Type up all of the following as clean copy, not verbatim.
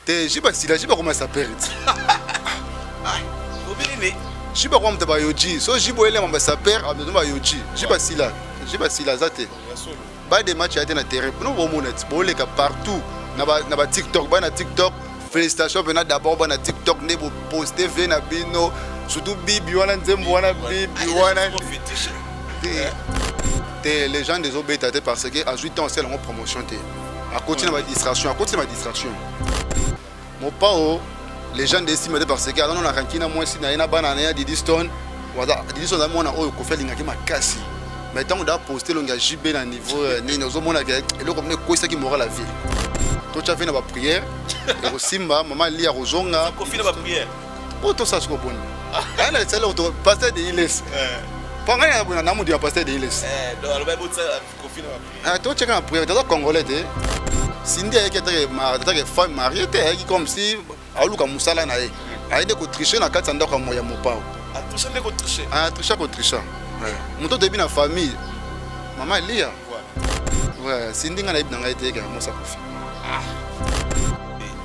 Te jiba sila jiba koma sapeur ti. Obi nini? Jiba koma mutu ba yoji. So jibo elema ba sapeur abezo ba yoji. Jiba sila. Jiba sila za te. Ba de match ya te na terrain. Bino bomona ti boleka partout na ba na ba TikTok, ba na TikTok. Félicitations pena d'abord ba na TikTok nde bo poster vie na bino. Surtout bibi wana nzembo wana bibi wana. Te te légende ezobeta te parce que azwi temps osala yango promotion te. Akoti na ba distraction, akoti na ba distraction. Mopao légende esima te parce que aza na ranki na mwasi na ye na bana na ye Didi Stone. Waza Didi Stone aza mwana oyo Koffi alingaki makasi. Mais ntango da poste elongi ya JB na niveau euh, nini ozomona ke eloko moko ekweisaki moral ya ville. Totya vie na ba prière ekosimba mama Lia akozonga. Koffi na ba prière. Po tosala sikoyo boni. Aye na esali oto pasteur de Iles. Po ngai na na mutu ya pasteur de Iles. Eh, donc alobaki botia Koffi na ba prière. Ah, totyaka na prière, toza congolais te. Cindy ayaki atake atake femme mariée te, ayaki comme si aluka mosala na ye. Aye nde kotriche na kati ya ndako ya mopao. Atriche nde kotriche. Ah, triche kotriche. Moto toyebi na famille. Mama Lia. Ouais, Cindy nga nayebi na ngai te kaka mwasi akufi.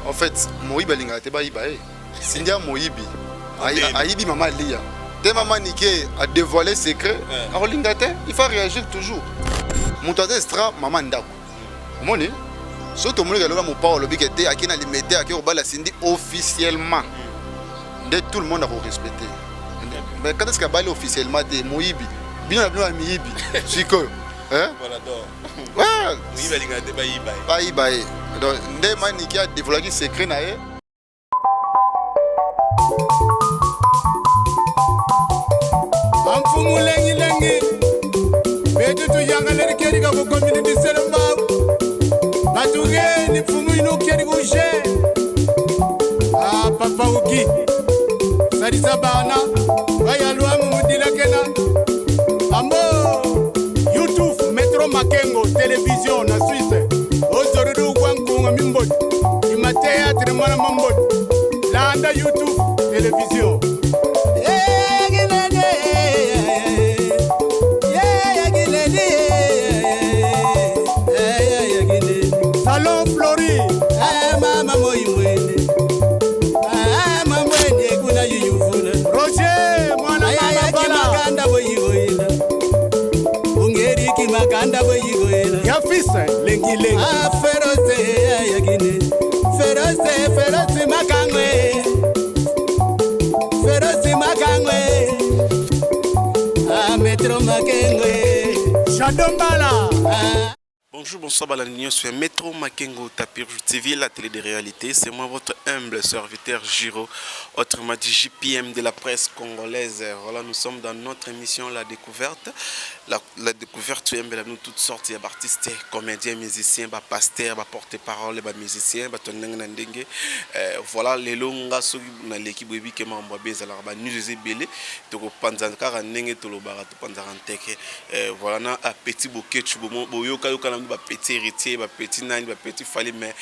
En fait, moyibi alingaka te bayiba ye. Cindy ya moyibi. Ayibi mama Lia. Te mama Nike a dévoilé secret. Akolinga te, il faut réagir toujours. Moto aza extra mama ndako. Omoni? Soki tomoni kaloba mopao alobi ke te ake na limete ake kobala Cindy officiellement. Nde tout le monde ako respecter. Mais quand est-ce qu'abali officiellement te moyibi? Bino na bino ya miyibi. Sikoyo. Hein? Voilà donc. Ouais. Moyibi alingaka te bayiba ye. Bayiba ye. Donc nde Manike a dévoilaki secret na ye. Bamfumu lengilengi betu tuyangaleli keri ka kukomini bisele mbawu batugeni mfumu inu keri kushe ah, papa uki salisa bana bayalwamu mudilakena ambo youtube metro makengo television na swisse ozorudi ukwankunga mimboti ima théâtre mwana mamboti landa youtube television. Salon Flori. Mama moi mwene mama mwene kuna yuyuvuna Roger mwana ayaya mama bala kimakanda boyigoyela ungeri kimakanda boyigoyela ya fils lengi lengi ah ferose ayagine ferose ferose makangwe ferose makangwe ah metro makengwe Shadombala. Ah. Bonjour, bonsoir, balandi nyonso ya Metro Makengo Tapir TV, la télé des réalités. C'est moi, votre humble serviteur Giro, autrement dit JPM de la presse congolaise. Voilà, nous sommes dans notre émission La Découverte. La découverte, nous toutes sortes d'artistes, comédiens, musiciens, bah, pasteurs, bah, porte-parole, bah, musiciens, bah, ndenge na ndenge. Voilà, lelo nga soki na leki boyebi ke makambo ya ezalaka ba news eza ebele, tokopanza kaka ndenge tolobaka, topanzaka nteke. Voilà, na ah, petit Boketshu, boyokayoka na ba petit héritier, ba petit nani, ba petit Fally, mais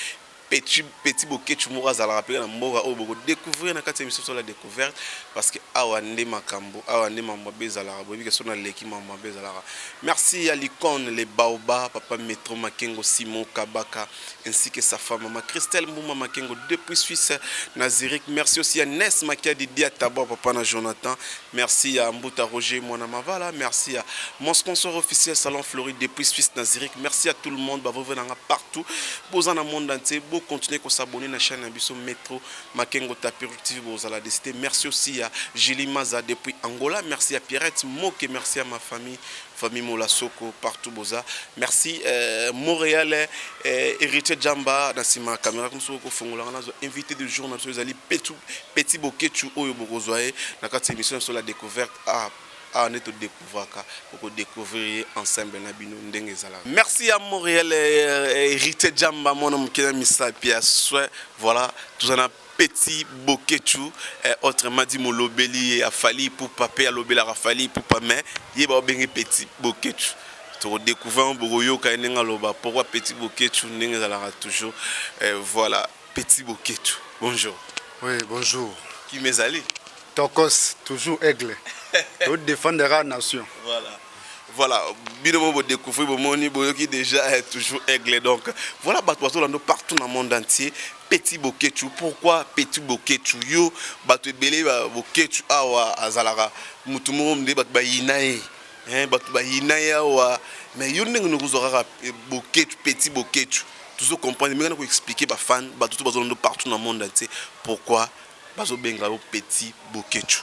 petit Boketshu moko azalaka mpe na mboka oyo bokodécouvrir na kati ya émission la découverte, parce que awa nde makambo, awa nde mambo mabe ezalaka. Boyebi ke so naleki mambo mabe ezalaka. Merci à l'icône les Baoba, papa Metro Makengo, Simon Kabaka, ainsi que sa femme maman Christelle Mbuma Makengo depuis Suisse na Zurich. Merci aussi à Nes Makiadi Diatabo, papa na Jonathan. Merci à Mbuta Roger Mwana Mavala. Merci à mon sponsor officiel Salon Floride depuis Suisse na Zurich. Merci à tout le monde, ba venanga partout. Boza na monde entier, bo continuer ko s'abonner na chaîne na biso Metro Makengo Tapir TV bozala décidé. Merci aussi à Julie Maza depuis Angola. Merci à Pierrette Moke, merci à ma famille, famille Mola Soko partout boza. Merci Montréal Héritier Jamba na sima caméra comme soko fongola na zo invité du jour na biso ezali petit petit Boketshu oyo bokozwa ye na kati émission sur la découverte a awa nde todécouvraka, bokodécouvrir ye ensemble na bino ndenge ezalaka. Merci à Montréal Héritier Jamba mwana moke na misapi ya soin. Voilà, toza na petit Boketshu, autrement dit molobeli ye afali Ipupa mpe alobelaka Fally Ipupa, mais ye baobenge petit Boketshu. Tokodécouvrir bokoyoka ye ndenge aloba pourquoi petit Boketshu ndenge ezalaka toujours. Voilà, petit Boketshu, bonjour. Oui, bonjour. Kimezali. Tokos, toujours aigle. To défendre la nation. Voilà. Voilà, bino mo découvrir bomoni boyoki déjà toujours aigle. Donc voilà, bato bazolanda partout dans le monde entier. Petit Boketshu, pourquoi Petit Boketshu? Yo bato ebele ba Boketshu awa azalaka mutu moko nde bato bayina ye, hein, bato bayina ye awa, mais yo ndenge nokozwa kaka Boketshu, Petit Boketshu, tozo comprendre ndenge na koexpliquer bafan, bato to bazolanda partout na monde entier, pourquoi bazobenga yo Petit Boketshu?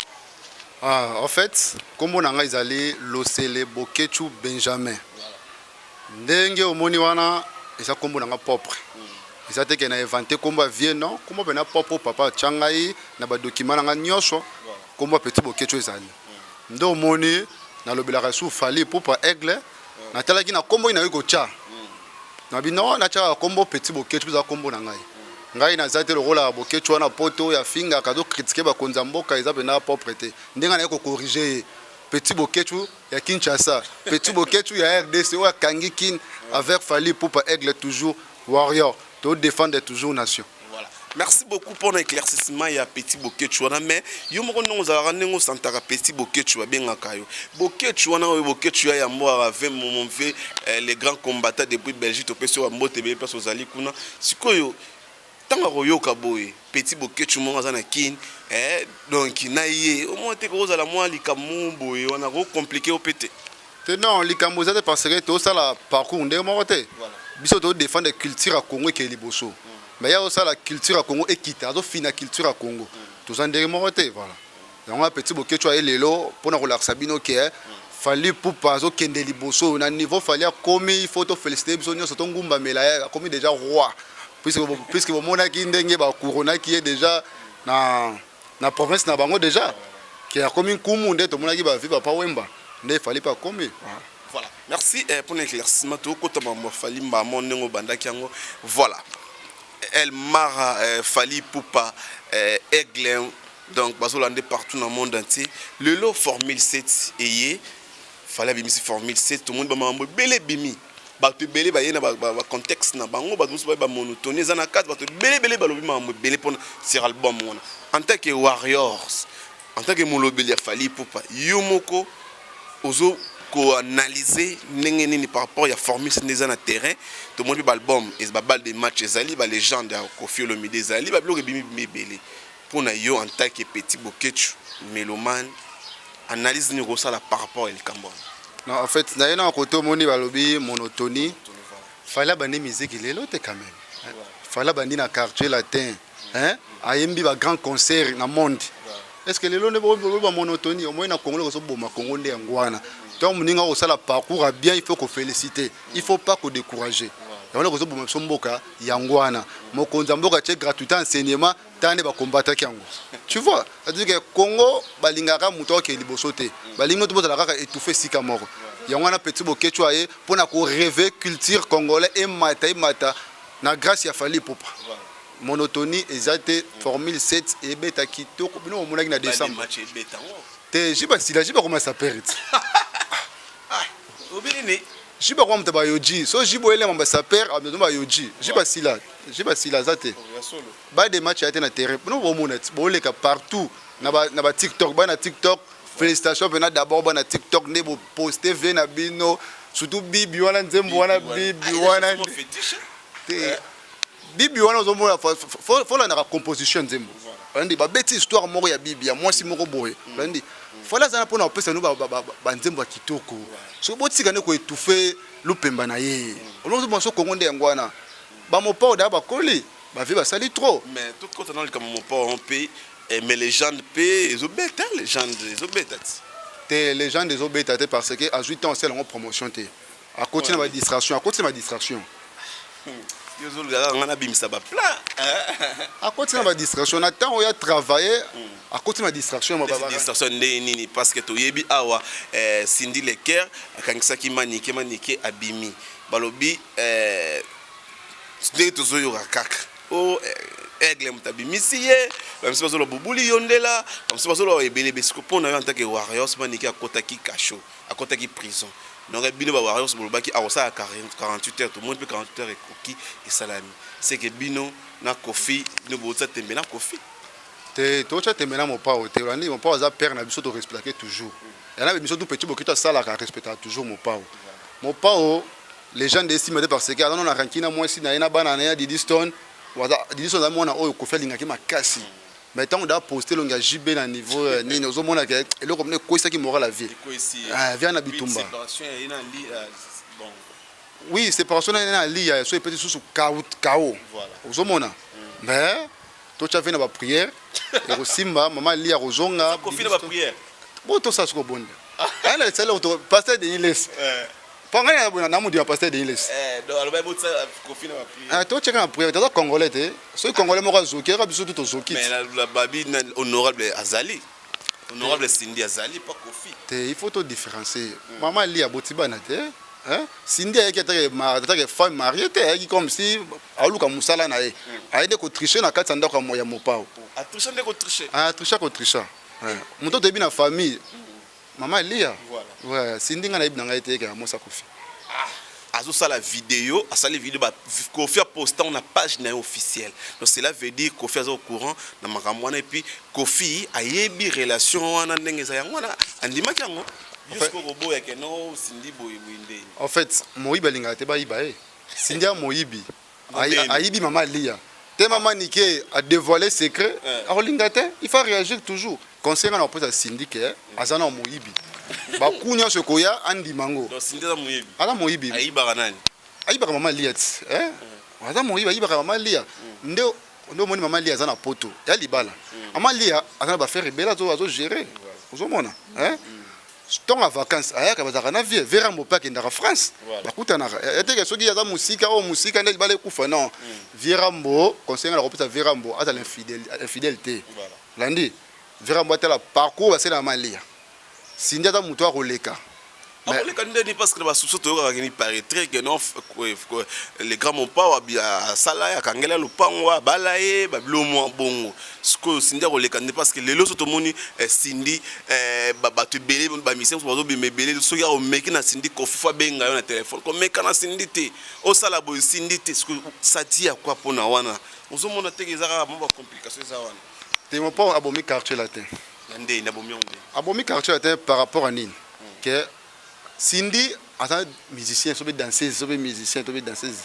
Ah, en fait, kombo na ngai ezali Losele Boketshu Benjamin. Ndenge omoni wana, eza kombo na nga propre. Eza te ke na inventer kombo ya vie, non, kombo mpenza propre papa atya ngai na badocument na ngai nyonso, kombo ya Petit Boketshu ezali. Nde omoni nalobelaka su Fally Ipupa Aigle, natalaki na kombo nayoki kotya na bino, natyaka kombo Petit Boketshu mpo eza kombo na ngai. Ngai naza te lokola Boketshu wana poto oyo afingaka, azocritiquer bakonzi ya mboka, eza mpenza propre te. Ndenge naye kocorriger ye, Petit Boketshu ya Kinshasa, Petit Boketshu ya RDC oyo akangi Kin avec Fally Ipupa Aigle, toujours warrior, todéfendre toujours nation. Voilà. Merci beaucoup pour l'éclaircissement ya Petit Boketshu wana. Mais yo moko ndongo ozalaka, ndenge osantaka Petit Boketshu, babengaka yo Boketshu wana, oyo Boketshu ya yambo ave momve, les grands combattants depuis Belgique, topesi oyo bambote ebele place ozali kuna. Sikoyo ntango akoyoka boye Petit Boketshu moko aza na Kine, donc na ye omoi te kozala mwa likambo moko boye wana kocompliquer yo mpe te? Te, non, likambo eza te, parce que tosala parcours ndenge moko te. Biso todéfendre culture ya Congo ekeye liboso, mais ya osala culture ya Congo ekita, azofina culture ya Congo, toza ndenge moko te. Voilà, yango ya Petit Boketshu aye lelo mpona kolakisa bino ke Fally Ipupa azokende liboso na niveau Fally akomi. Il faut toféliciter biso nyonso, tongumbamela ye, akomi déjà roi, puisque bomonaki ndenge bacouronnaki ye déjà na province na bango déjà, ke akomi nkumu. Nde tomonaki bavi Papa Wemba, nde Fally mpe akomi. Voilà, merci pour l'éclaircissement. Tokota mambo Fally mbamo ndenge obandaki yango. Voilà, El Mara, Fally Ipupa, Aigle, donc bazolande partout dans le monde entier. Lelo Formule 7 eye, Fally abimisi Formule 7, tomoni bamakambo ebele ebimi, bato ebele baye na bacontexte na bango, bato mosusu baye bamonotonie eza na kati, bato ebele ebele balobi makambo ebele mpona sur album wana. En tant que warriors, en tant que molobeli ya Fally Ipupa, yo moko ozo koanalyser ndenge nini par rapport ya Formule nde eza na terrain? Tomoni mpe baalbum, baballe de match ezali, balégende ya Koffi Olomide ezali, babiloko ebimi bimi ebele. Mpona yo en tant que Petit Boketshu mélomane, analyse nini okosala par rapport ya likambo wana? Non, en fait, naye na kote omoni balobi monotonie. Fally abandi miziki lelo te quand même. Fally abandi na Quartier Latin, hein? Ayembi bagrand concert na monde. Est ce que lelo nde boloba monotonie? Omoi na Congo kozoboma Congo nde yango wana. Ntango moninga kosala parcours ya bien, il faut koféliciter, il faut pas kodécourager. Yango nde kozoboma biso mboka, yango wana. Mokonzi ya mboka tie gratuité enseignement, tala nde bakombataki yango. Tu vois, c'est-à-dire que Congo balingaka moto akokende liboso te, balingi to bozala kaka étouffe esika moko. Yango wana Petit Boketshu aye mpona koréveiller culture congolais, emata, emata na grâce ya Fally Ipupa. Monotonie eza te. Formule 7 ebeta kitoko, bino bomonaki na décembre te. Ji basila, ji bakoma sapeur ti. Obinini? Ji bakoma moto bayoji so ji boyelema basapeur abezo bayoji. Ji basila, ji basila aza te. Balle de match ya te na terrain, bino bomona ti boleka partout na baTikTok, bana TikTok, félicitation mpena d'abord bana TikTok nde boposte vie na bino, surtout bibi wana, nzembo wana, bibi wana te, bibi wana ozomona folandaka composition nzembo olandi, babeti histoire moko ya bibi ya mwasi moko boye olandi. Fally aza na mpona kopesa no banzembo ya kitoko. Soki botika nde koétouffer lupemba na ye, olozomona so Kongo nde yango wana. Bamopao daya bakoli, bavie basali trop. Mais tokota na likambo Mopao mpe, mais légende mpe ezobeta, légende ezobeta ti. Te, légende ezobeta te, parce que azwi temps osala yango promotion te, akoti na badistraction, akoti na badistraction. Yo ozoluka kaka ngai nabimisa baplan. Akoti na badistraction na ntango oyo atravaille, akoti na distraction. Distraction nde nini? Parce que toyebi awa, Cindy Leker akangisaki Manike, Manike abimi, balobi ndenge tozoyoka kaka o Aigle moto abimisi ye, bamisusu bazoloba bobuli yo ndela, bamisusu bazoloba ebele besiko. Mpo na yo en tant que warriors, Manike akotaki cachot, akotaki prison, donc bino ba warriors bolobaki akosala 48 heures, tomoni mpe 48 heures ekoki, esalami seke bino na Koffi, bino botia tembe na Koffi? Te, totya tembe na Mopao te. Olandi, Mopao aza père na biso, torespectake toujours. Yana biso tu Petit Bokito asalaka, respectaka toujours Mopao. Mopao légende esima te, parce que aza nano na ranki na mwasi na ye na bana na ye ya Didi Stone. Didi Stone aza mwana oyo Kofi alingaki makasi. Mais ntango da poste elongi ya JB na niveau nini, ozomona ke eloko moko ekwesaki moral ya vie. Ah, vie na bitumba. Oui, séparation na na lia so epesi susu kao kao. Ozomona, mais totya vie na baprière, ekosimba. Mama lia kozonga. Bo tosala soki obonda ayana esali pasteur Denis Lessie, mpo ngai namodima pasteur Denis Lessie. Totyaka na prière. Toza Congolais te. Soki Congolais moko azoki, eka biso tu tozoki. Babi honorable azali, honorable Cindy azali pa Kofi. Te, il faut todifférencier. Mama ali aboti bana te. Cindy ayaki atake femme mariée te, ayaki comme si aoluka mosala na ye, aye nde kotriche na kati ya ndako ya Mopao. Atriche nde kotriche. Atriche, kotriche. Moto toyebi na famille, mama Elia. Cindy, ngai nayebi na ngai te ekeka mwasi Kofi. Azosala video, asali video, Kofi aposta na page na ye officielle. Donc cela veut dire Kofi aza au courant na makambo wana. Et puis Kofi ayebi relation wana ndenge eza, yango wana andimaki yango jusqu'au koboya ke no Cindy boye boye ndeni. En fait, moyibi alingaka te bayiba ye. Cindy ya moyibi, ayibi mama Lia te. Mama Nike adévoile secret, akolinga te. Il faut réagir toujours. Conseil nga na kopesa Cindy ke aza na moyibi, baku nyonso ekoya, andima yango. Aza moyibi. Ayibaka nani? Ayibaka mama Lia ti. Aza moyibi, ayibaka mama Lia. Nde nde omoni mama Lia aza na poto ya libala. Mama Lia aza na baaffaires ebele, azogérer. Ozomona, ntongo ya vacance ayaka, bazalaka na vie. Verambo mpe akendaka France, bakutanaka eteke. Soki aza mosika, oyo mosika nde libala ekufa? Non. Verambo, conseil nga na kopesa Verambo, azala infidèle te. Landi Verambo, atala parcours basala mama Lia. Cindy aza moto akoleka. Akoleka ndeni? Parce que basusu toyokaka kini, paraîtrait que non, le grand Mopao asala ye, akangela lopango, abala ye, babilo mwa bongo. Sikoyo Cindy akoleka nde? Parce que lelo so tomoni Cindy, bato ebele, bamusiciens mosusu bazobima ebele. Soki akomeki na Cindy, Kofi fo abenga yo na telefone: "Komeka na Cindy te, osala boye Cindy te." Sikoyo sati ya kwa mpona wana ozomona teke eza kaka mwa bacomplication eza wana. Te, Mopao abomi Quartier Latin. Na ndeni abomi yango nde? Abomi Quartier Latin par rapport à nini? Ke Cindy aza musicien so mpe danseuse, so mpe musicien to mpe danseuse,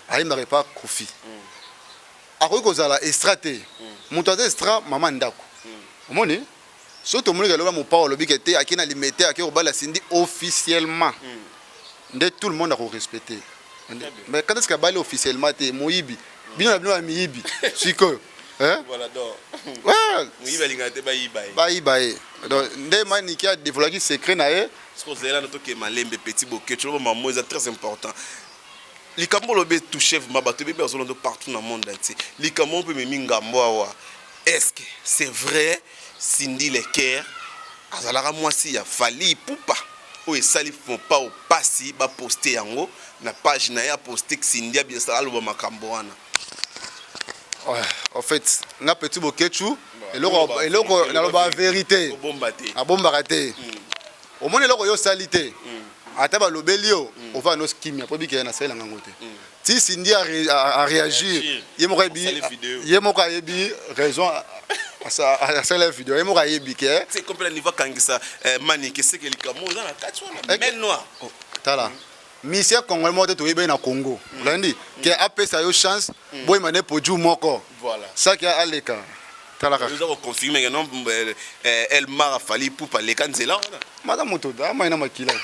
ayembaka epa Kofi. Akoki kozala extra te. Moto aza extra, mama ndako. Omoni, soki tomoni ke aloba, Mopao alobi ke te, ake na Limete, ake kobala Cindy officiellement, nde tout le monde akorespecte. Mais quand est ce que abali officiellement te? Moyibi, bino na bino ya miyibi sikoyo. Voilà, donc moyibi alingaka te bayiba ye. Bayiba ye. Donc nde Maniki adévoilaki secret na ye. Soki ozali na tokema lembe, petit Boketshu, loba mamo eza très important. Likambo olobi etouche vraiment bato ebebi, bazolanda partout na monde entier. Likambo mpe ememi ngambo awa: est ce que c'est vrai, Cindy Le Cœur azalaka mwasi ya Fally Ipupa? Oyo esali Mopao pasi, baposte yango na page na ye, aposte Cindy aloba makambo wana. Ouais, en fait, nga petit Boketshu, eloko eloko naloba vérité. Obomba te. Abombaka te. Omoni, eloko oyo osali te, ata balobeli yo, ova no kimia po bikela nasalelanga yango te. Ti Cindy aréagir, ye moko ayebi, ye moko ayebi raison asala video, ye moko ayebi ke. C'est comme la niveau akangisa Manike, seke likambo oza na kati wana, main noire. Tala, musicien congolais moko te toyebi ye na Congo, olandi ke apesa yo chance boyema ne podium moko saki aleka. Tala kaka. Oza koconfirme ke non, Elmar afali Ipupa aleka nzela wana? Maza moto amai na makila.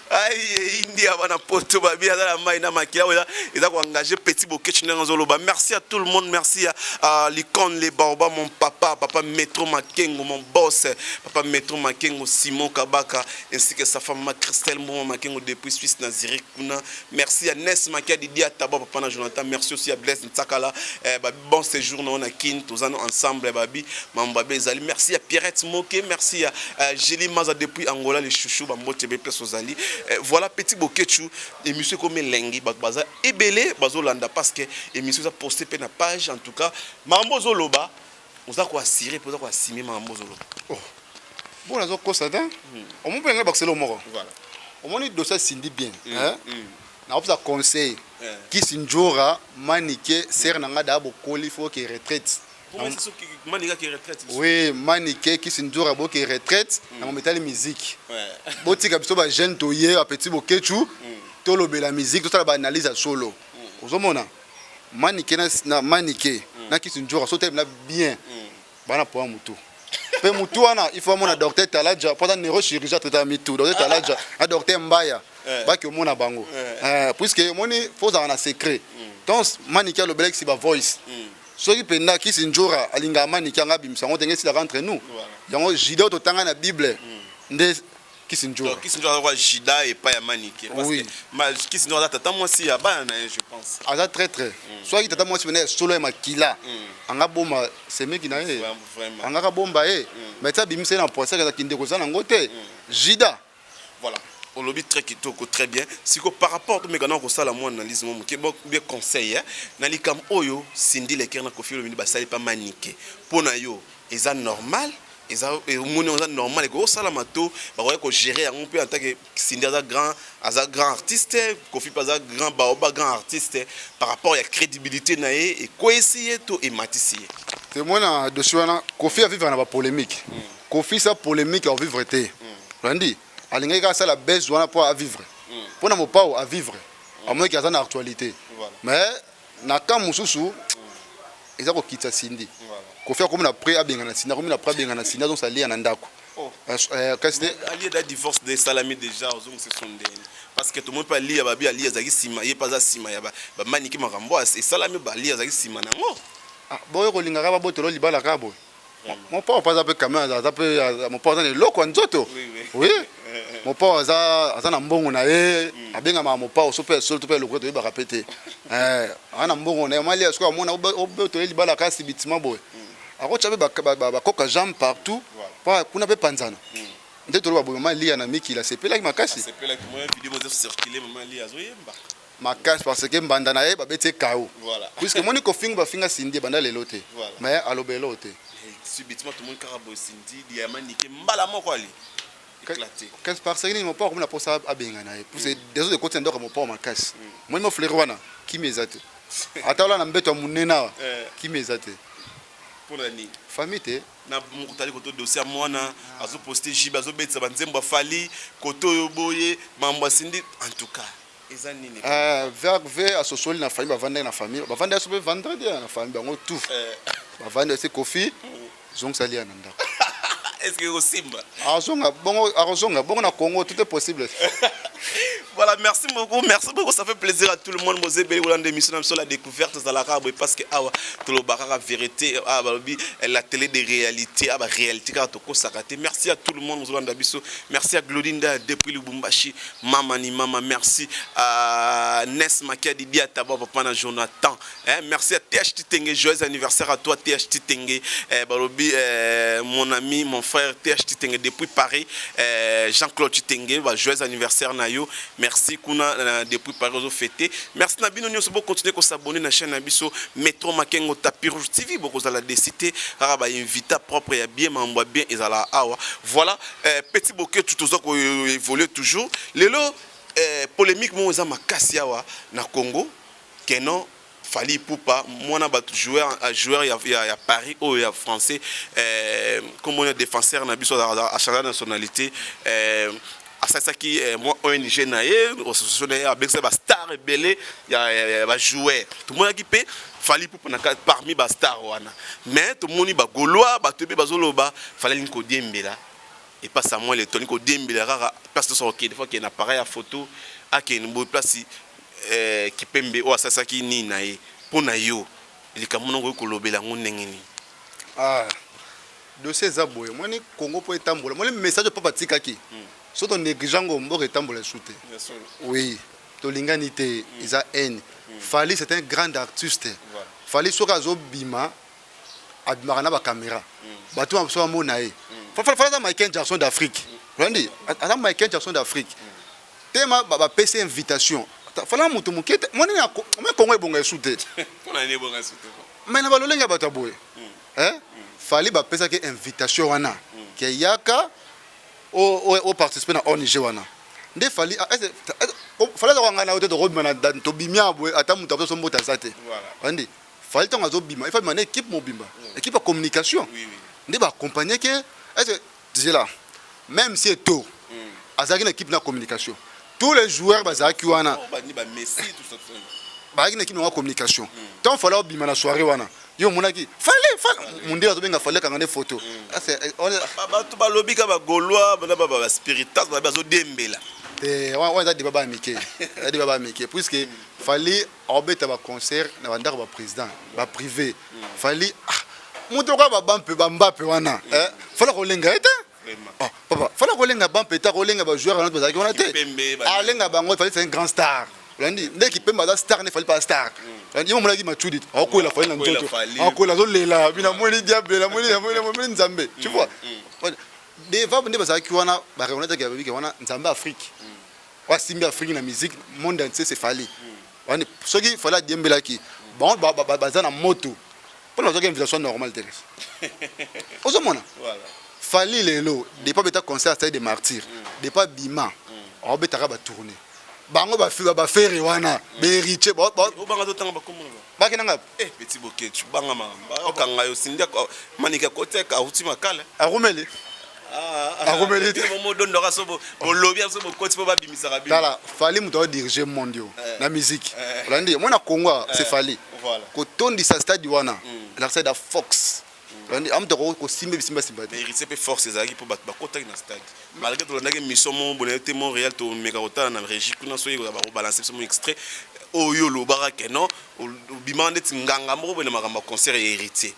Ai, India, bana poto babi aza na mai na makila. Oyo eza koengage petit Boketshu ndenge azoloba. Merci à tout le monde, merci à l'icône, les baoba, mon papa, papa Metro Makengo, mon boss, papa Metro Makengo, Simon Kabaka, ainsi que sa femme ma Christelle Mboma Makengo depuis Suisse na Zurich kuna. Merci à Nes Makia, Didi Ataba, papa na Jonathan. Merci aussi à Blaise Ntsakala, babi bon séjour na na Kin, tozana ensemble, babi mambabe ezali. Merci à Pierrette Moke, merci à Gélie Maza depuis Angola, les chouchous, bambote be place ozali. Voilà, petit Boketshu, émission comme elengi, bato baza ebele bazolanda parce que émission eza posté pe na page. En tout cas, mambo ozoloba, oza koassurer mpe oza koassumer makambo ozoloba? Oh. Bon, nazokosa te. Omoni mpe ngai bakiselo moko. Omoni dossier Cindy bien, nakopesa conseil: kisi njora Manike, sere na ngai daa bokoli, faut ke retraite. Oui, Manike, kisi njora, boke retraite na mometali musique. Botika biso bajeune, toye bapetit Boketshu, tolobela musique, tosala baanalyse ya solo. Ozomona. Manike na Manike na Kisi Ndjora so telemi na bien bana poa mutu pe mutu wana il faut amona docteur Talaja po aza neurochirurgien traita mitu docteur Talaja na docteur Mbaya baki omona bango puisque omoni faut ozala na secret donc Manike alobelaki si ba voice soki mpenza Kisi Ndjora alingaka Manike anga abimisa yango ndenge esilaka entre nous yango Juda oyo totanga na Bible nde Kisi Ndjora. Donc Kisi Ndjora aza Juda epai ya Manike parce que Kisi Ndjora aza tata mwasi ya bana na ye, je pense. Aza très très. Soki tata mwasi pene solo ya makila anga boma semeki na ye. Anga ka bomba ye. Mais tia bimisa ye na poisson aza kinde koza nango te. Juda. Voilà. Olobi très kitoko, très bien. Siko par rapport to mekana kosala mwa analyse mo moke, bon bien conseil hein. Na likambo oyo Cindy Leker na Koffi Olomide basali pa Manike. Pona yo eza normal? Eza omoni eza normal ekoki kosalama to bakoki kogérer yango mpe en tant que Cindy aza grand artiste, Koffi mpe aza grand baoba grand artiste, par rapport ya crédibilité na ye ekweyisi ye to ematisi ye? Temona dossier wana, Koffi avivre na bapolémique. Koffi sa polémique avivre te. Olandi alingaki kaka asala base wana mpo avivre, mpo na mopao avivre, amonaki aza na actualité. Mais na cas mosusu eza kokitisa Cindy. Koffi akomi na prêt abengana Cindy, akomi na prêt abengana Cindy, azongisa lia na ndako. Kasi te. Alie da divorce de esalami déjà, ozongisa so ndeni parce que tomoni mpe alia babi alia azalaki nsima ye mpe aza nsima ya bamaniki makambo esalami, balia azalaki nsima nango. Boyo kolingaka babotolo libala kaka boye. Mopao mpe aza mpe quand même, aza mpe mopao, aza na eloko ya nzoto. Oui, mopao aza na mbongo na ye, abengamaka mopao so mpe solo to mpe eloko toyebaka mpe te. Aza na mbongo na ye. Malia soki amona obotole libala kaka subitement boye, akotya mpe bakoka jambe partout mpo kuna mpe panzana nde toloba boye. Mama Lia na mikili asepelaki makasi makasi parce que mbanda na ye babeti ye kao, puisque moni kofinga bafinga Cindy ebanda lelo te, mais aloba eloko te. Subitement tomoni kaka boye Cindy ya Manike mbala moko ali éclaté. Parce que nini? Mopao akomi na mposa abenga na ye puisque désordre ekoti na ndako ya mopao makasi. Moni mofleri wana, kimi eza te, ata ola na mbeto ya monene awa, kimi eza te. Mpona nini? Famille te. Na moko tali koto dossier ya mwana azoposte jibe, azobetisa banzembo, afali koto oyo boye mambo asindi. En tout cas eza nini? V asosoli na famille, bavandaki na famille, bavandaki so mpe vendredi na famille bango tout bavandi ese Koffi zongisa lia na ndako. Est ce que ekosimba? Azonga bongo, akozonga bongo na Congo, tout est possible. Voilà, merci beaucoup, merci beaucoup, ça fait plaisir à tout le monde. Mosé Belé, Hollande, émission sur la découverte, Zalaka, parce que awa, tolobaka vérité, ah, balobi, la télé des réalités, ah, bah, réalité, car toko sakate. Merci à tout le monde, Mozolanda biso. Merci à Glodinda depuis Lubumbashi, Mama ni Mama, merci à Nes Makia Didia Taba, Papa na Jonathan. Hein, merci à THT Tenge, joyeux anniversaire à toi, THT Tenge, eh, balobi, eh, mon ami, mon frère THT Tenge depuis Paris, eh, Jean-Claude Tenge, bah, joyeux anniversaire na yo. Merci kuna depuis Paris ozo fêter. Merci na bino nyonso, bo continuer ko s'abonner na chaîne na biso Metro Makengo Tapis Rouge TV, boko zala décider kaka ba invité propre ya bien mambo bien ezala awa. Voilà, petit bokeh tout ozo ko évoluer toujours. Lelo polémique mo eza makasi awa na Congo keno Fally Ipupa mwana bato joueur ya Paris oyo ya français, comme on défenseur na biso a changer nationalité, asalisaki mwa ONG na ye, association na ye, abengisa bastar ebele ya bajoueur. Tomonaki mpe Fally Ipupa na parmi bastar wana, mais tomoni bagaulois bato ebe bazoloba Fally alingi kodiembela epa Samuel Eto'o, alingi kodiembela kaka place nyonso akokende, fo akende na appareil ya photo, akende boye place Kipembe oyo asalisaki nini na ye. Mpo na yo likambo nango okoki kolobela yango ndenge nini? Ah, dossier eza boye. Moni Congo mpo etambola, moni message oyo papa atikaki, so tonéglige yango, mboka etambola esu te. Oui, tolingani te, eza haine. Fally, c'est un grand artiste. Fally soki azobima, abimaka na bacaméra, bato na biso bamona ye. Fally aza Michael Jackson d'Afrique. Olandi, aza Michael Jackson d'Afrique. Tema bapesi invitation, Fally moto moke te. Moni Congo ebonga esu te. Mais na balolenge ya bato ya boye, Fally bapesaki invitation wana ke yaka oparticipe na ONG wana. Nde Fally Fally aza kwanga na yo te, tokobima, tobimi ya boye, ata moto aposo mbota aza te. Andi Fally ntango azobima, ifa bima na équipe mobimba, équipe ya communication nde baaccompagne ke est zela. Même si Eto'o azalaki na équipe na communication, tous les joueurs bazalaki wana. Bazalaki na équipe nango ya communication. Ntango Fally obima na soirée wana, yo omonaki Fally, Fally mondele azobenga Fally, akanga nde photo. Bato balobi ka bagaulois na baspiritas babi bazodembela. Te, wana eza débat baya mike, eza débat baya mike, puisque Fally aobeta baconcert na bandako baprésident baprivé. Fally, moto lokola babampe bambape wana, Fally akolenga ye te. Papa, Fally akolenga bampe te, akolenga bajoueur wana bazalaki wana te, alenga bango. Fally, c'est un grand star. Olandi nde Kipembe aza star, nde Fally pa star. Ye momonaki Machudi akokwela Fally na nzoto, akokwela, azolela bino, amoni diable, amoni Nzambe, tu vois. Devant nde bazalaki wana, bareconnaître babiki wana Nzambe Afrique asimbi Afrique na musique, monde entier, c'est Fally. Soki Fally adiembelaki bango, baza na moto mpona bazwaki invitation normale te. Ozomona Fally lelo, depuis abeta concert Stade de Martyr, depuis abima, aobetaka batournée. Bango baFerre wana, baHéritier. Obanga totanga bakombo na bango. Bakenanga. Petit Boketu, banga makambo okanga yo. Sindi Manike akoteka, auti Makala. Arumeli, arumeli te. Modondoka so bolobi so bokoti mpo babimisaka bino. Tala, Fally moto aodirige monde yo na musique. Olandi, omona Congo, c'est Fally. Kotondisa stade wana elakisa da fox. Olandi, amutu kosimba bisimba simba te. Héritier mpe force ezalaki mpo bato bakotaki na stade, malgré tolandaki émission moko boye te, Montréal. Tomeka kotala na régie kuna soki bakobalancer biso mo extrait oyo olobaka ke non, obimaka ndeti nganga moko boye na makambo ya concert ya Héritier.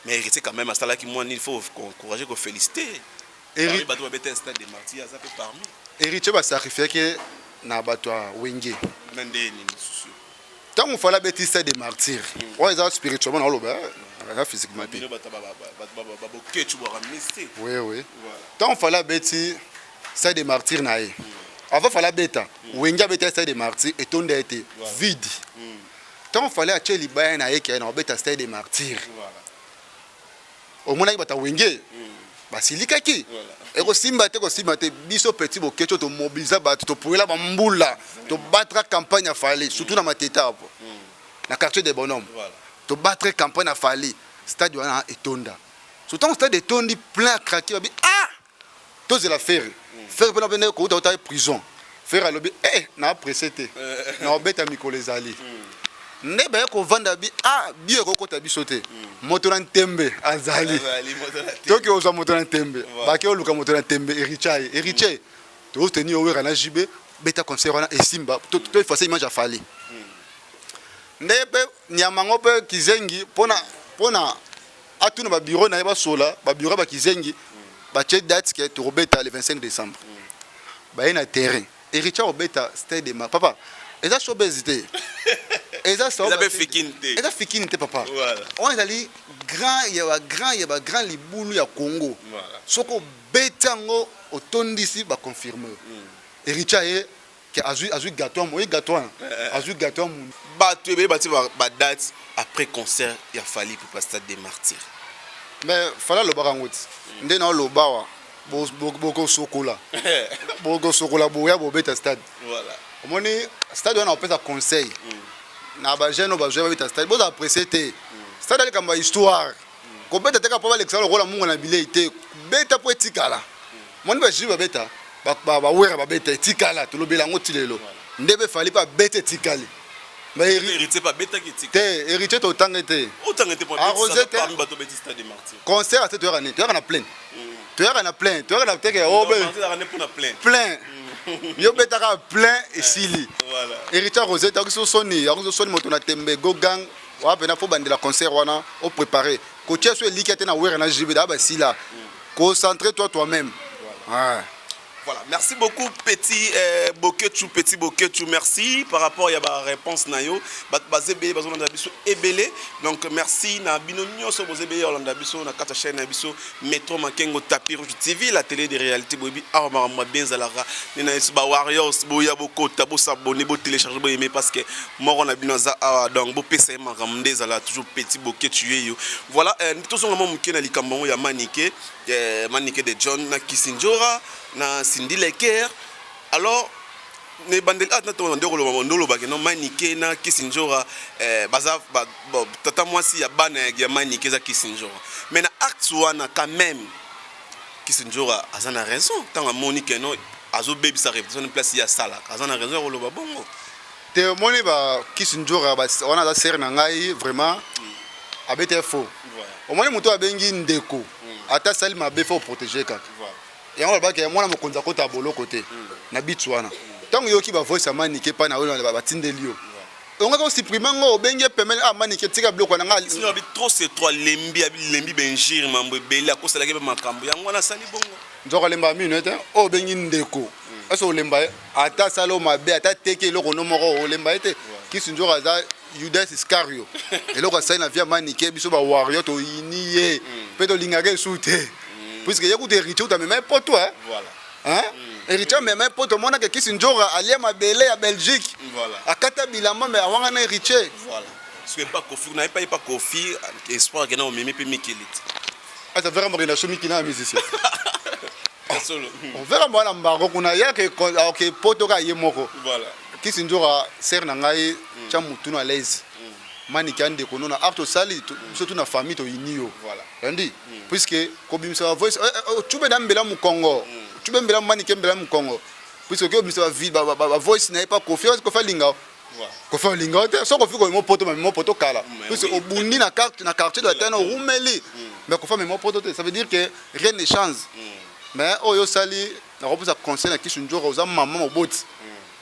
Mais Héritier quand même asalaki mwa nini, il faut encourager, koféliciter bato babeta Stade de Martyr, aza mpe parmi. Héritier basacrifiaki na bato ya Wenge. Na nde nini lisusu? Ntango Fally abeti Stade de Martyr oyo, eza spirituellement na oloba, eza physiquement te. Baboketu bwaka mystique. Oui, ntango Fally abeti Stade de Martyr na ye, avant Fally abeta, Wenge abeta Stade de Martyr, etonda ye te, vide. Ntango Fally atie libaya na ye ke na obeta Stade de Martyr, omonaki bato ya Wenge basilikaki, ekosimba te, ekosimba te. Biso petit Bokeco tomobiliza bato, topoyela bambula, tobattra campagne ya Fally, surtout na Mateta apo na quartier de Bonhomme. Tobattre campagne ya Fally, stade wana etonda. So ntango stade etondi plein à craquer, babi ah, tozela Ferre. Ferre mpena pene kouta uta prison, Ferre alobi e na presse te, na obeta mikolo ezali. Nde baye kovanda bi ah, bio ekokota biso te, moto na ntembe azali, toki ozwa moto na ntembe. Bake oluka moto na ntembe, Héritier aye. Héritier, tozoteni owera na JB, beta concert wana esimba, to efface image ya Fally. Nde mpe nyama yango mpe kizengi mpona atuna babiro na ye, basola babiro bakizengi, batie date ke tokobeta le 25 décembre. Baye na terrain, Héritier akobeta stade de papa, eza showbiz te, eza eza fikini te, papa. Wana ezali grand ya bagrand ya bagrand libulu ya Congo. Soki obeti yango, otondisi, baconfirme. Héritier aye ke azwi gâteau, oyi gâteau wana, azwi gâteau ya mundu. Bato ebele batie badate après concert ya Fally Ipupa, Stade des Martyrs. Mais Fally alobaka yango ti nde na oloba awa, bokosokola, bokosokola, boya bobeta stade. Omoni stade wana, opesa conseil na bajeune oyo bazwa babeta stade, bozala presse te. Stade alikambo ya histoire, kobeta te kaka mpo balekisa lokola mungu na bilei te. Beta mpo etikala. Moni bajui babeta, bawera babeta, etikala, tolobela yango ti lelo. Nde mpe Fally mpe abeta, etikali. Héritier mpe abetaki. Te, Héritier totanga te. Otanga te. Arrosé te. Parmi bato beti Stade de Martyr. Concert ate, toyaka nini? Toyaka na plein, toyaka na plein, toyaka na teke obe. Plein, yo betaka plein, esili. Héritier arrosé te, akoki soni, akoki soni. Moto na tembe go gang wana mpena, fo bandela concert wana, opréparé kotia so eliki te na wera na JB daa basila. Concentré toi toi-même, ouais. Voilà, merci beaucoup petit Boketshu, petit Boketshu, merci par rapport à la réponse na yo. Bazebe bazolanda biso ebele. Donc merci na bino nyonso bozebe olanda biso na kata chaîne na biso Metro Makengo Tapis Rouge TV, la télé de réalité boyebi awa makambo bien zalaka. Nena yesu ba Warriors boya bokota, bo s'abonner, bo télécharger, bo aimer, parce que moko na bino aza awa, donc bo pesa ye makambo nde ezala toujours petit Boketshu yeyo. Voilà, tozonga mwa moke na likambo yango ya Manike, Manike de John na Kisinjora na Cindy Leker. Alors ne ebandeli ah, ntango nde koloba, nde olobaki no Manike na Kisinjora, baza bon, tata mwasi ya bana ya Manike eza Kisinjora. Mais na acte wana quand même, Kisinjora aza na raison. Ntango amoni ke no azobebisa réputation na place ye asalaka, aza na raison ya koloba bongo. Te, omoni bakisi nzoka wana aza sere na ngai, vraiment abeti faux. Omoni moto abengi ndeko, ata asali mabe, faut protéger kaka. Yango balobaki mwana mokonzi akota boloko te. Na bitu wana, ntango yoki bavoice ya Manike epai na oyo batindeli yo, ongaki osupprime yango, obengi ye pembeni: "Ah Manike, tika biloko na nga." Sinon abi trop c'est trop, alembi, alembi benjire, mambo ebele, akosalaki mpe makambo yango wana, asali bongo. Nzoka alemba mino ete oyo obengi ndeko ese olemba ye, ata asali oyo mabe, ata teki eloko no moko, olemba ye te. Kisi nzoka aza Judas Iscario. Eloko asali na vie ya Manike, biso bawarrior toyini ye mpe tolingaka esu te, puisque ye kuta héritier kuta amema ye poto. Hein, héritier amema ye poto. Omonaka kisi nzoka alia mabele ya Belgique, akata bilamba, me awanga na héritier. Soki epa Kofi na epa Kofi, espoir akenda omemi mpe mikili te. Ata vera mokenda so mikili na musicien, vera mwana mbango kuna yake oke poto ka ye moko. Kisi nzoka sere na ngai, tya mutu na l'aise. Maniki ya ndeko no na art osali, biso tu na famille toyini yo yandi, puisque kobimisa bavoice tube na mbela mokongo, tube mbela Maniki mbela mokongo, puisque oki obimisa bavoice na ye pa Kofi. Kofi alinga, Kofi alinga te. So Kofi komema poto, mamema poto kala, puisque obundi na quartier de la orumeli, mais Kofi amema poto te. Ça veut dire que rien ne change. Mais oyo osali, nakopesa conseil na Kisu Nzoka: oza mama moboti,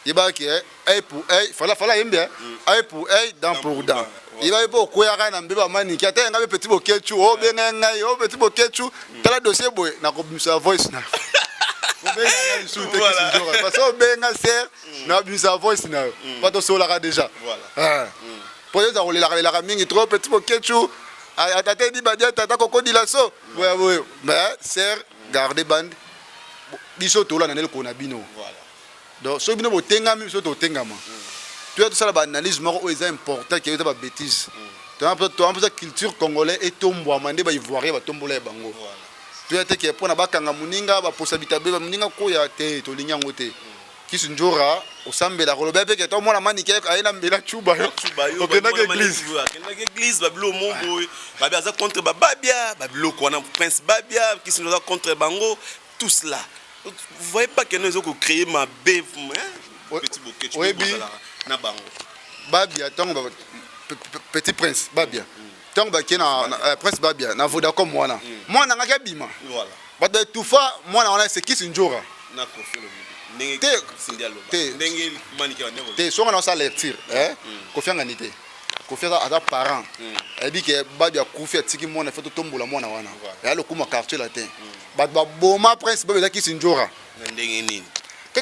yebaki œil pour œil, fala fala yembi, œil pour œil, dent pour dent. Yebaki mpo okweyaka na mbeba Maniki, ata yanga mpe petit Bokecu obenga ngai o petit Bokecu, tala dossier boye, nakobimisa voice na obenga lisusu te. Kisi Nzoka, parce que obenga ser, nabimisa voice na yo po tosolaka déjà, po eza kolelaka lelaka mingi trop. Petit Bokecu, ata edi badia, tata kokodila so boye boye, mais ser garde bande, biso tolanda nde lokolo na bino. Donc soki bino botengami, biso totengama. Toya tosala baanalyse moko oyo eza important ke eza babêtise. Toza culture congolais etombwama nde baivoirien batombola ya bango. Toya te ke mpona bakanga moninga, baposa bitabe moninga koya te, tolingi yango te. Kisi Njora osambela, koloba mpe ke tomona Manike aye na mbela cuba yo okendaki église. Akendaki église, babilo mo boye, babi aza contre bababia, babiloko wana, prince Babia, Kisi aza contre bango, tout cela. Vous voyez pas que nous ezo créer mabe, petit bouquet Oyebi na bango? Babia, ntango petit prince Babia, ntango bakei na prince Babia na Vodacom wana, mwana ngaki abima, bato etufa mwana wana, c'est Kisi Njora. Te te, songa na osala lecture, Kofi angani te. Kofi aza parent, ayebi ke Babia akufi, atiki mwana, faut totombola mwana wana eya lokuma quartier latin. Bato baboma prince Babia eza Kisi Njora. Na ndenge nini?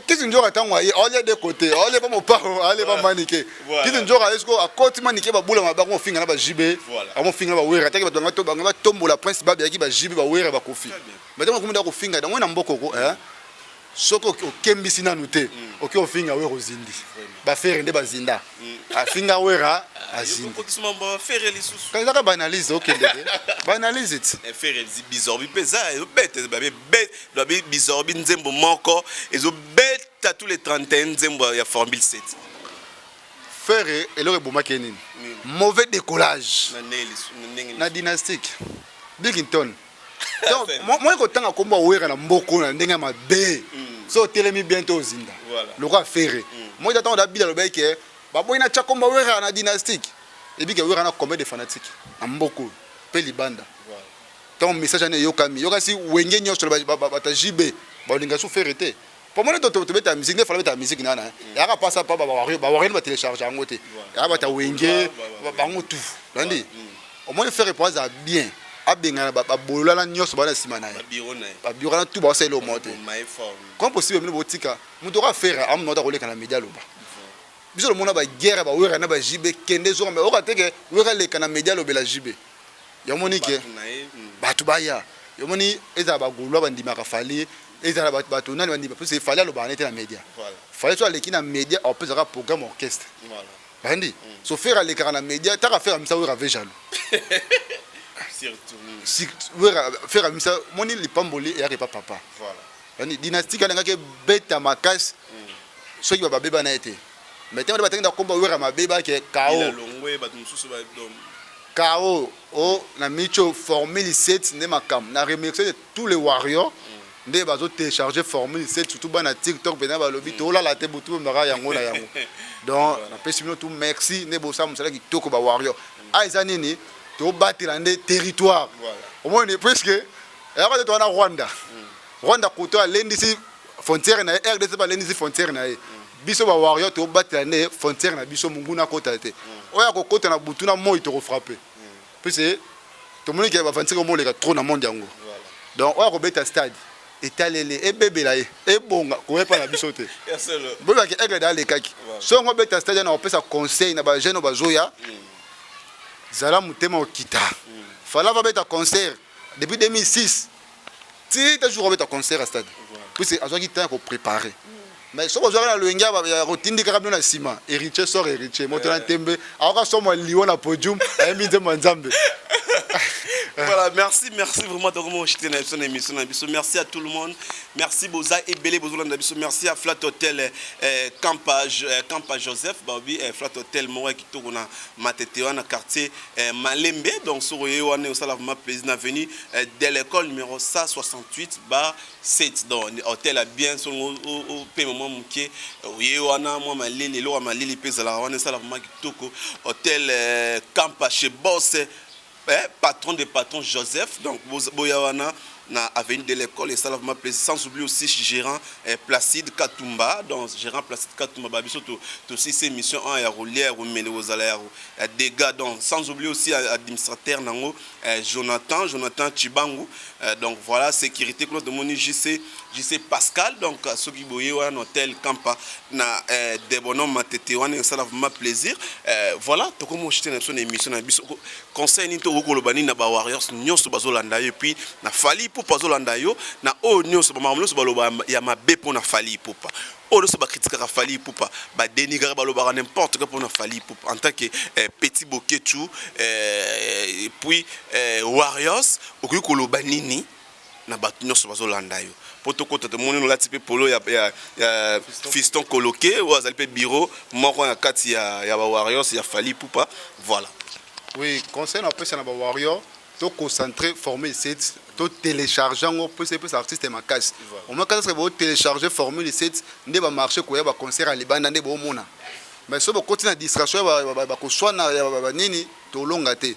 Kisi Nzoka ntango aye, aolia de côté, aolia pa mopao, aolia pa Manike. Kisi Nzoka aye sikoyo, akoti Manike, babula mabe, akomofinga na bajibe, akomofinga na bawera. Ataki bato banga batombola prince Babia, ayaki bajibe, bawera, bakofi. Mais ntango akomi da kofinga yango na mbokoko, soki okembisi nanu te, oki ofinga Wera, ozindi. Bafere nde bazinda, afinga Wera, azindi. Ezaka baanalyse, okende te baanalyse ti. Fere bizorbi mpe eza ezobeta, babi bizorbi nzembo moko ezobeta tous les 31 nzembo ya formule 7. Fere, eloko ebomaki ye nini? Mauvais décollage na dynastique Bikington. Moyi kotanga nkombo awera na mboko na ndenge ya mabe, so otelemi bien te, ozinda lokola Fere. Moi ntango dabila alobaki ke baboyi na tia nkombo awera na dynastique, ebike Wera na combien de fanatique na mboka oyo mpe libanda. Ntango message wana eyokami, yokasi wenge nyonso, bato ya JB balinga su Fere te. Po moni tobeta musique nde fala beta musique nana eyaka mpasa pa bawarrior batelecharge yango te, eyaka bato ya wenge bango tout landi. Omoni Fere, po aza bien, abengana babololana nyonso bana nsima na ye, babiro wana tout baosalela omo te. Comment possible bino botika moto oka Fere amona koleka na média? Aloba biso lomona baguerre bawera na baJB, kende zonga, me oka teke Wera leka na média, alobela JB. Yomoni ke bato baya, yomoni ezala bagaulois bandimaka Fali, ezala bato nani bandima, parce Fali alobaka nete na média. Fali so aleki na média, apesaka programme orchestre bandi. So Fere alekaka na média, taka Fere amisa Wera ve jaloux. Wera, Fere amisa moni lipamboli eyaka epa papa bandi. Dynastique alingaki ebeta makasi soki babeba na ye te, mais ntango batangi na komba Wera mabe, bake kao kao o na micho formule 7 nde makambo. Na remercier tous les warriors. Nde bazo télécharger formule 7, surtout bana TikTok mpenza balobi tolala te, butu bombaka yango na yango. Donc napesi bino tout merci nde bosala mosala kitoko. Bawarrior a eza nini? Tobatela nde territoire. Omoni, puisque eyaka te, toza na Rwanda. Rwanda koto alendisi frontière na ye, RDC mpe alendisi frontière na ye. Biso bawarrior tobatela nde frontière na biso, monguna akota te. Oyo akokota na butu na moi, tokofrappe, puisque tomoni ke bafantike omoleka trop na monde yango. Donc oyo akobeta stade, etaleli ebebela ye, ebonga koyepa na biso te. Boyebaki Aigle da alekaki. So yango obeta stade na kopesa conseil na bajeune oyo bazoya, zala motema okita. Fala babeta concert depuis 2006 ti te jour obeta concert ya stade, puisque azwaki temps ya kopréparer. Mais soki ozwaki na loyenge ya kotindikaka bino na nsima, héritier sort, héritier moto na ntembe akoka somwa liwa na podium, ayembi nzembo ya Nzambe. Voilà, merci, merci vraiment de comment j'étais dans son émission. Merci à tout le monde. Merci Boza Ebele Bozolanda biso. Merci à Flat Hotel Campa Joseph Babi, Flat Hotel Mora kitoko na Matete wana, quartier Malembe. Donc sur wana osala vraiment plaisir na avenue de l'école numéro 168/7. Donc hôtel a bien son au paiement moke oye wana, mwa malili, eloko ya malili mpe ezalaka wana, esala vraiment kitoko. Hôtel Campa chez Boss, patron de patron Joseph. Donc boya wana na avenue de l'école et ça vraiment plaisir. Sans oublier aussi gérant Placide Katumba. Donc gérant Placide Katumba, babiso to aussi ces émission 1 ya rolia romele ozala ya dégâts. Donc sans oublier aussi administrateur nango Jonathan Chibangu. Donc voilà, sécurité Claude Moni, JC JC Pascal. Donc soki boye wana hôtel Kampa na Debonhomme Matete wana, ça vraiment plaisir. Voilà, tokomo chite na biso na émission na biso. Conseil nini to okoloba nini na ba Warriors nyonso bazolanda yo, et puis na Fally Ipupa azolanda yo, na oyo nyonso bamakambo nyonso baloba ya mabe mpo na Fally Ipupa, oyo nyonso bakritikaka Fally Ipupa, badénigraka, balobaka n'importe quoi mpona Fally Ipupa, en tant que petit Boketshu et puis Warriors, okoki koloba nini na bato nyonso bazolanda yo? Mpo tokota, tomoni olati mpe polo ya Fiston Koloke oyo azali mpe bureau moko na kati ya bawarriors ya Fally Ipupa. Voilà. Oui, conseil napesa na bawarrior, toconcentre formule 7, totélécharge yango mpo epesa artiste makasi. Omoi kaka soki botélécharge formule 7 nde bamarché koya, baconcert ya libanda nde boomona. Mais soki bokoti na distraction, bakoswana ya banini, tolonga te.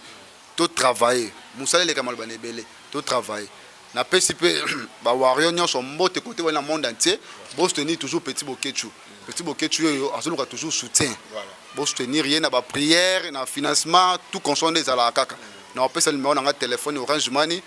Totravaille, mosala eleka maloba na ebele. Totravaille. Napesi mpe bawarrior nyonso mbote kote wana monde entier. Bosoutenir toujours petit Boketshu. Petit Boketshu oyo azoluka toujours soutien, bosoutenir ye na baprière, na financement, tout consort nde ezalaka kaka. Na opesa numéro na nga téléphone Orange Money,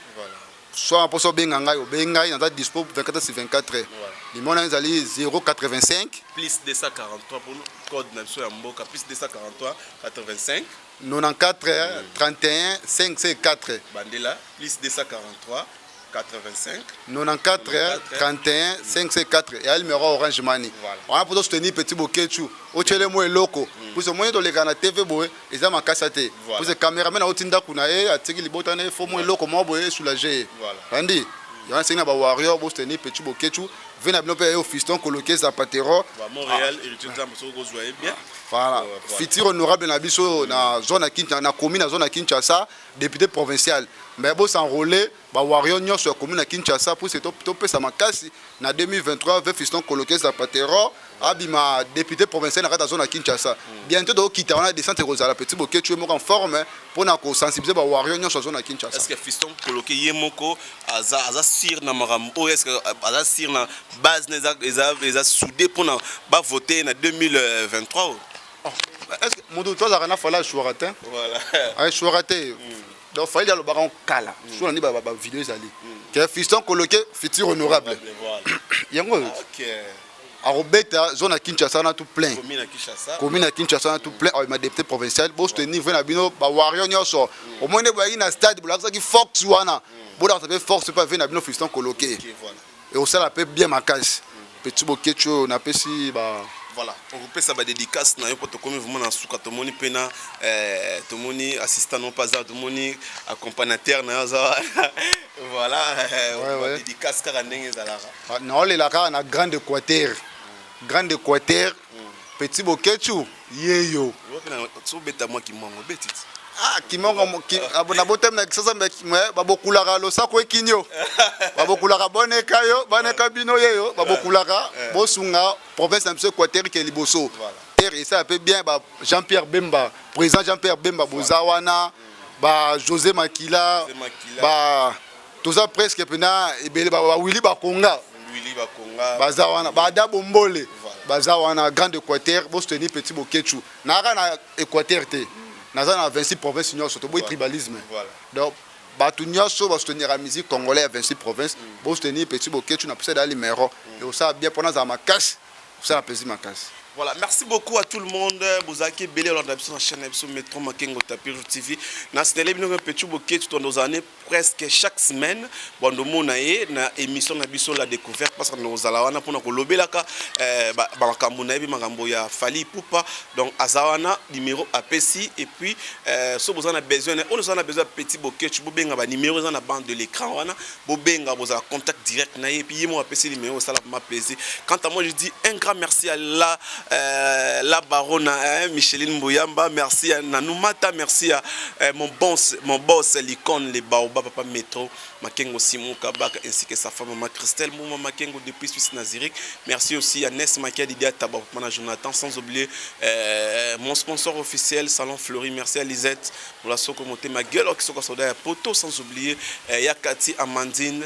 soit mposa obenga ngai, obengi ngai, naza dispo 24 sur 24 heures. Numéro na ngai ezali 085 Plus 243 pour code na biso ya mboka, plus 243 85 94 31 504. Bandela, plus 243 85 94 31 504, eya numéro Orange Money wana mpo tosoutenir petit Boketshu. Otyele mo eloko puisque omoni toleka na TV boye, eza makasi te, puisque cameraman auti ndako na ye, atiki libota na ye, fo mo eloko moko boye esoulage ye. Andi yango esengi na bawarrior, bosoutenir petit Boketshu ve na bino mpe ye Fiston Koloke Zapatero. Montréal, héritier Nzambe, soki kozwa ye bien. Voilà, futur honorable na biso na zone ya na commune, na zone ya Kinshasa, député provincial. Mais bos'enrôler, bawarrior nyonso ya commune ya Kinshasa, puisque topesa makasi na 2023 ve Fiston Koloke Zapatero abima député provincial na kati ya zone ya Kinshasa. Bientôt tokokita wana, descente ekozala. Petit Boketshu ye moko en forme mpona kosensibiliser bawarrior nyonso ya zone ya Kinshasa. Est ce que Fiston Koloke ye moko aza sûr na makambo oyo? Est ce que aza sûr na base na eza soudé mpona bavote na 2023 oyo? Est ce que moto to azalaka na Fally ashwaka te? Ashwaka te. Donc Fally alobaka kala so nandi bavideo ezali ke Fiston Koloke futur honorable yango oyo akobeta zone ya Kinshasa na tout plein, commune ya Kinshasa na tout plein, abima député provincial. Bosoutenir ve na bino bawarrior nyonso. Omoni nde boyaki na stade, bolakisaki force wana, bolakisa mpe force mpe ave na bino Fiston Koloke, ekosala mpe bien makasi. Petit Boketshu oyo napesi ba Voilà, okopesa badédicace na yo mpo tokomi vraiment na suka. Tomoni mpe na tomoni assistant no mpe aza, tomoni accompagnateur na yo aza wana. Voilà, badédicace kaka ndenge ezalaka. Naolela kaka na Grande Équateur, Grande Équateur, petit Boketshu yeyo. Sobeta mwa kimongo, betiti. Ah, kimongo na botemi na Kisasa, babokulaka losako ekinio. Babokulaka boneka yo, boneka bino yeyo, babokulaka bosunga province na biso Équateur ke liboso. Terre esala mpe bien ba Jean-Pierre Bemba, président Jean-Pierre Bemba boza wana, ba José Makila, José Makila. Ba toza presque mpena ebele ba Willy Bakonga. Willy Bakonga. Baza wana, bada Bombole baza wana. Grande Équateur, bosoutenir petit Boketshu. Nayaka na Équateur te, naza na 26 province nyonso, toboyi tribalisme. Donc bato nyonso basoutenir ya musique congolais ya 26 province, bosoutenir petit Boketshu na pesa da numéro ekosala bien mpona azala makasi, kosala plaisir makasi. Voilà, merci beaucoup à tout le monde. Bozaki belé alors na chaîne na biso Metro Makengo Tapis Rouge TV. Na sinele bino petit Boketshu tout nos années presque chaque semaine. Bando mona ye na émission na biso La Découverte, parce que nous allons wana pona ko lobelaka ba makambo na ye, makambo ya Fally Ipupa. Donc azawana numéro APC et puis so boza na besoin, on a besoin petit Boketshu, bobenga ba numéro eza na bande de l'écran wana, bobenga boza contact direct na ye et puis ye mo APC numéro, ça la plaisir. Quant à moi, je dis un grand merci à la baronne, hein, Micheline Mbouyamba, merci à Nanoumata, merci à mon boss, l'icône, les Baoba, papa Metro, Makengo Simon Kabak, ainsi que sa femme, maman Christelle Mouma Makengo depuis Suisse Nazirique. Merci aussi à Ness Makia Didia Taba, papa Jonathan, sans oublier mon sponsor officiel, Salon Fleury. Merci à Lisette pour la soko moté ma gueule, qui sont à Poto, sans oublier Yakati Amandine,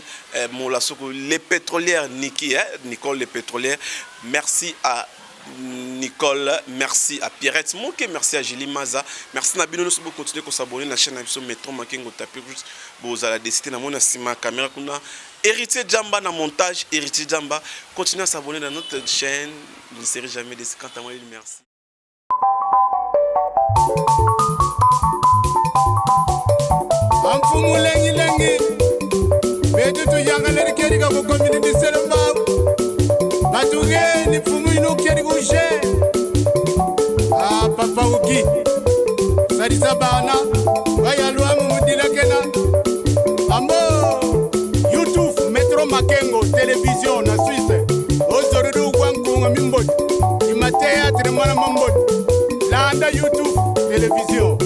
Mola Soko, les pétrolières, Niki, hein, Nicole les pétrolières. Merci à Nicole, merci à Pierrette Moke, merci à Julie Maza, merci na bino nyonso. Continuer à s'abonner à la chaîne na biso Metro Makengo Tapis Rouge. Bozala décider na mona sima caméra kuna Héritier Jamba na montage, Héritier Jamba. Continuez à s'abonner dans notre chaîne, vous ne serez jamais déçus. Quant à moi, merci. Amfumu lengi betutu yangaleri kerika ku community selembao batugeni mfumu inu keri kushe. Ah, papa uki salisa bana bayalwamu mudilakena ambo YouTube Metro Makengo Télévision na Suisse ozorudu kwa nkunga mimboti ima théâtre mwana mamboti landa YouTube Télévision.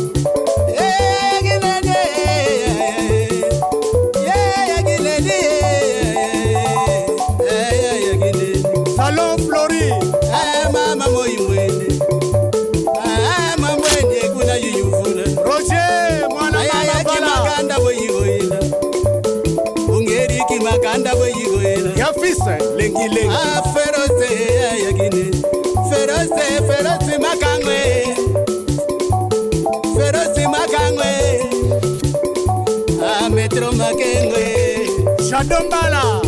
Salon Flori. Mama moimwene mamwene kuna yuyuvula. Roger mwana Ayaya. Balabala. Kimakanda boyigoyela ungeri kimakanda boyigoyela. Ya fils lengi lengi. Ah, ferose ayagine ferose ferose makangwe ferose makangwe, ah, Metro Makengwe. Shadombala.